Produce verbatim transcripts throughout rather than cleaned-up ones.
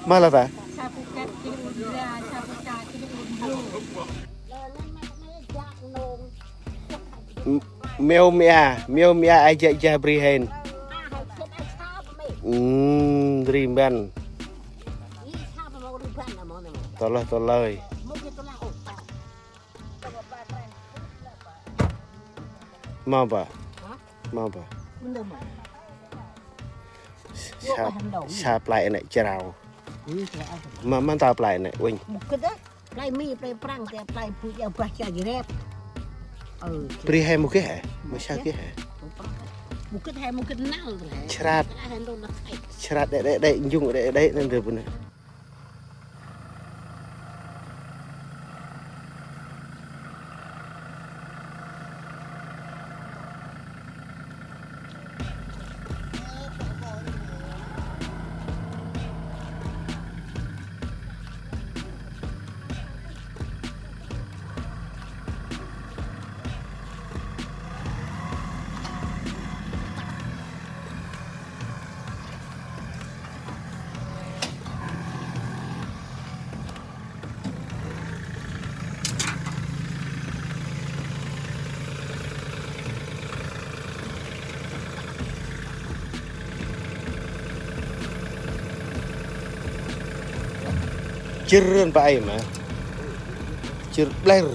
Ma lah ta? M-, meo mia, meo mia ai jă jah bri hên. Ưm, ri mban. Tơlah tơlơi. Mâu ba? Mâu ba? Sa, sa play nê chrao. Ma, ma ta play nê uinh. Play mi, play prăng, play bu ya bah cha jrep. Bri he mâu geh he? Mâu sa geh he? Mâu geh he, mâu geh nal he. Chrat. Chrat đê đê đê, njung đê đê nê ndơ bu nê. Jêr ăn pa ai ma. Jêr bler.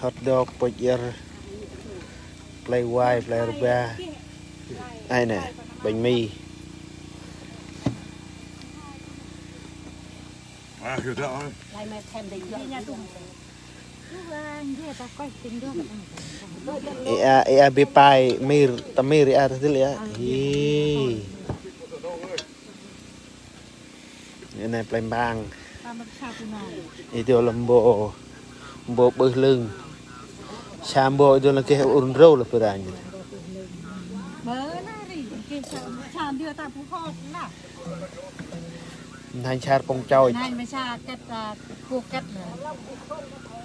Hot dog, pôch iăr, play wai, play rba. Ai nê, bánh mì. Ê a, ê a, bi pai mir, ta mir ê a, ta dil ê a. Hi. Ê nê play mbang. Ê dô lah mbo, mbo bơh lưng. Sa mbo ê dô lah geh ur ndrâu lah bơh ranh. Nanh sar pông choi. Nanh ma sa kĕt, a, bu kĕt nê.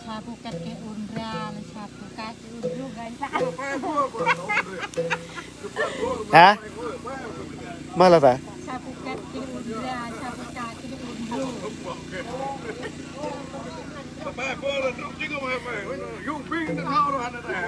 Sa bu kĕt geh ur ndra, nê sa bu kĕt geh ur ndra, nê sa. Hả? Mơ lah ta? Sa bu kĕt geh ur ndra, sa bu kĕt geh ur ndra.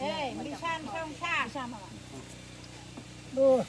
Ê, mbi san sŏng sa. Ơ,